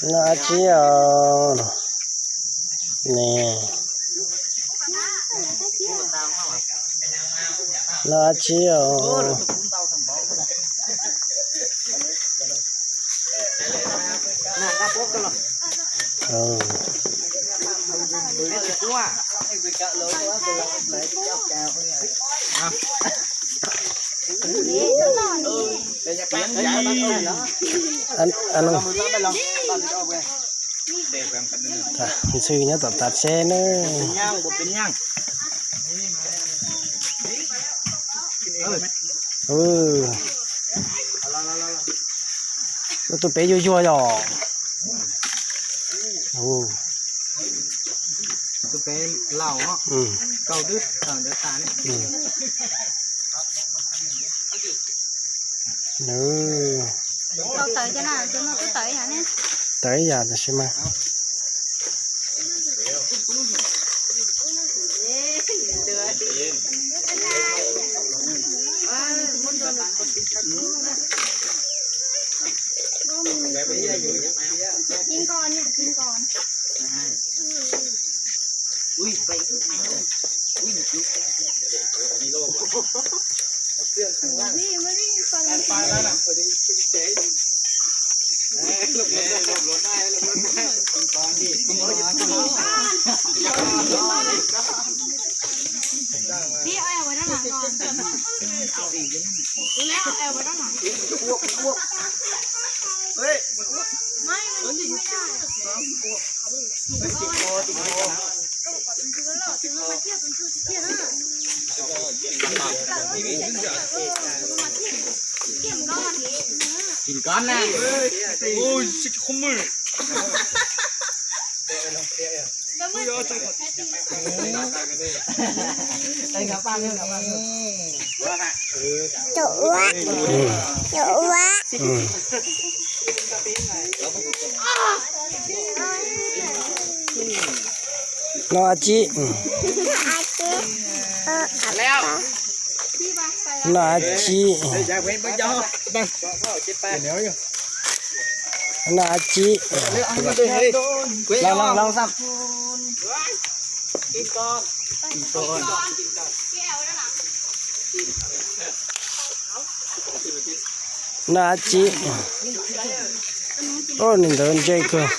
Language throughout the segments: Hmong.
Noj dab tsi os? Ne, noj dab tsi os? Ntxhw nyob tom tav tsheb na. Tus pem yuag yuag yom. Tawm ib yam tam sim mas. Noj dab tsi? Noj dab tsi? Noj dab tsi? Noj dab tsi? Ub, niag ntawd ntse kawg.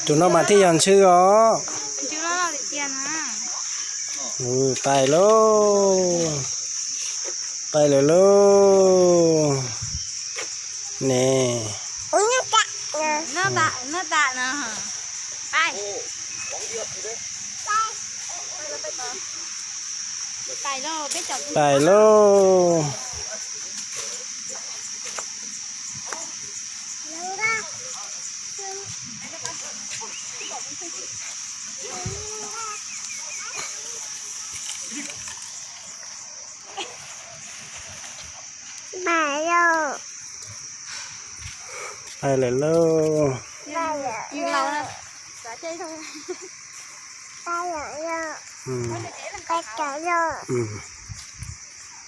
Tus no mas thiaj yog ntxhw os. Pais lauj, pais lawm lauj. Ne, pais lauj. Pais lawm lauj.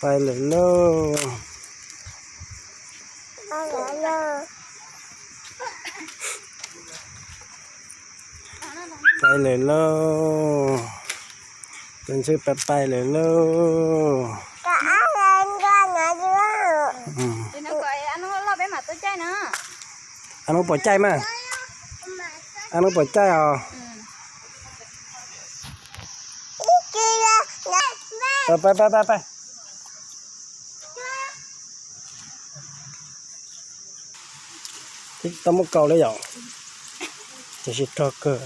Pais lawm lauj. Pais lawm lauj. Tus ntxhw pais pais lawm lauj. Ab nub pom caij mas. Ab nub pom caij os. Pais pais pais pais. Tau muab kaus li yom. Tiam sis rog kawg.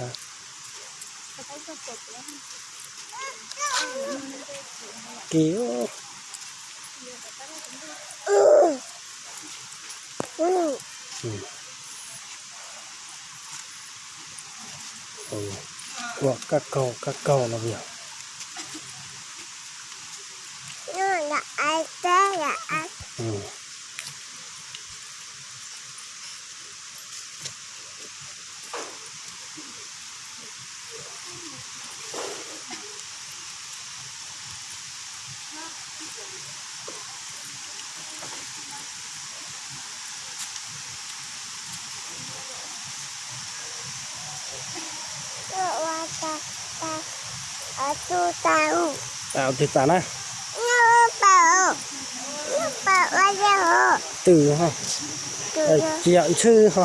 Kiv. Ua kab kaug kab kaug no yog. Twg tas na? Twm ho. Tsis yog ntxhw ho.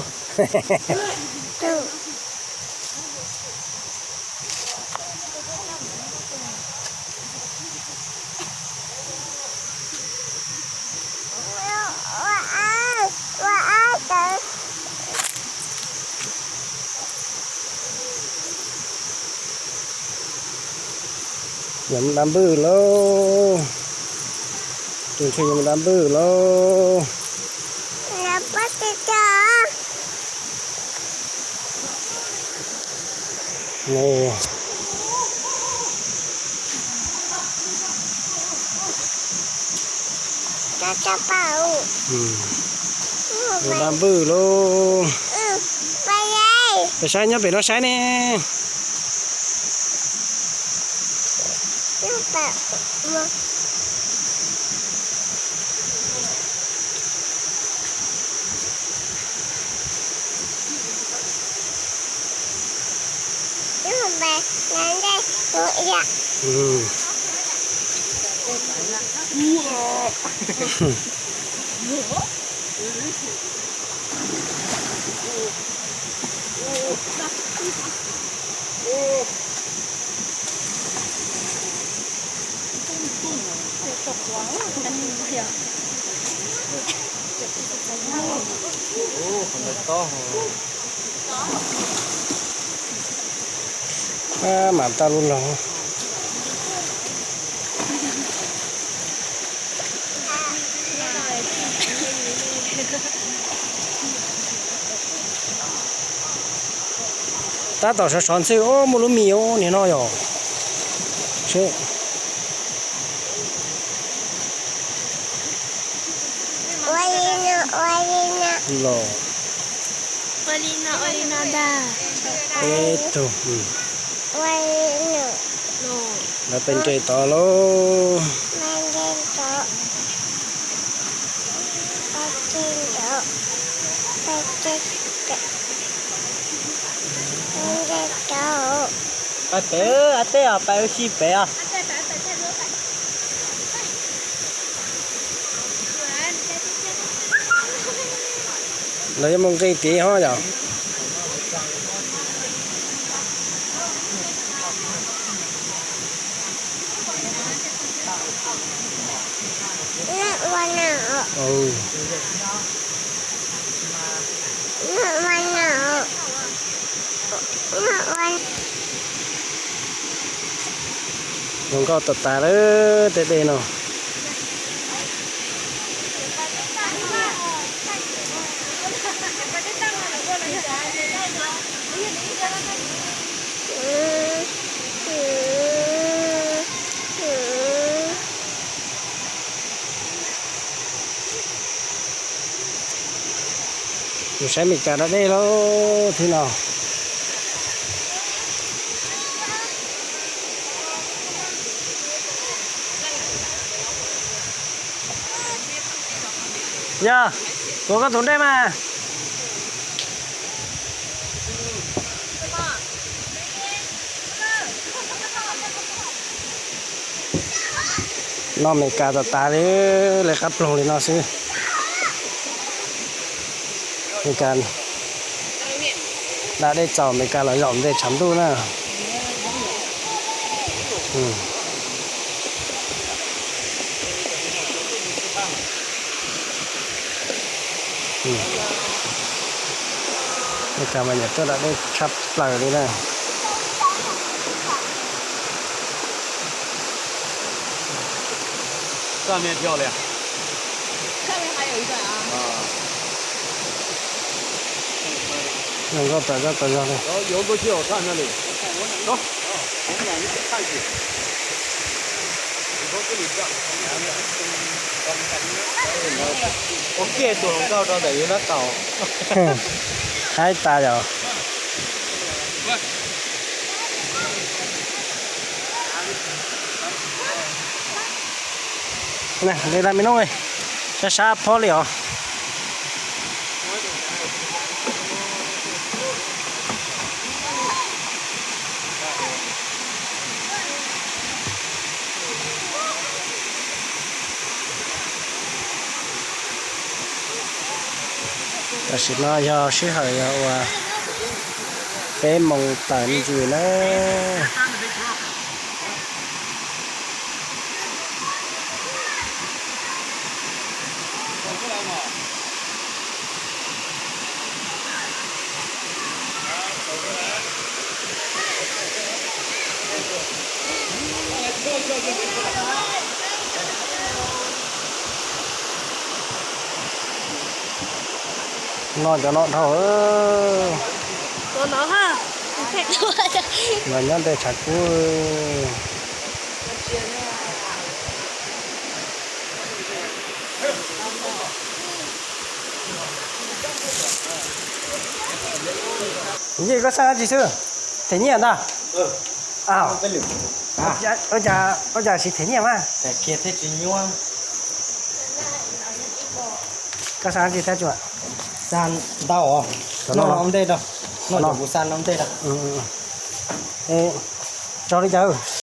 Yog dab npwj lauj. Tus ntxhw yog dab npwj lauj. Dab npwj lauj. Peb saib nyob pem no saib ne. Mam tau lub los. Tab tom sov sov ntxhw, muaj lub mis niag no yom. Los. Peb tug. Lawv pes nres tod lauj. Pais pem, a tej os, pais ua si pem os. Lawv yuav mus nqis tid ho yom. Zoo nkauj tas tas lawm tej dej no. Mus saib Meskas da dej lauj, thib no. Yog, kuv koj tus dej mas. Noj Meskas tas tas li, lawv qab ploog li no xwb. Meskas da dej txaus, Meskas los zaum ntej tshav ntuj na. Meskas mas nyiam tuaj da dej tshaj plaws li na. Zoo nkauj tas zog tas zog li. Ua kiag tus hluas nkauj rau ntawm yus lub taub hau. Haib tas yom. Li laj me nub, sab sab phob li os. Tam sim no yog sij hawm yog uas peb moos tawm me ntsis na. No cov no dhau. Los nyob ntej tshav kub. Yej, koj xaj dab tsi xwb? Them nyiaj ntag. Ua cas siv them nyiaj mas? Koj xaj dab tsi thiab tso? Xaj ntau os. Noj ua ntej rau. Noj, kuv xaj ua ntej rau. Tso li cas?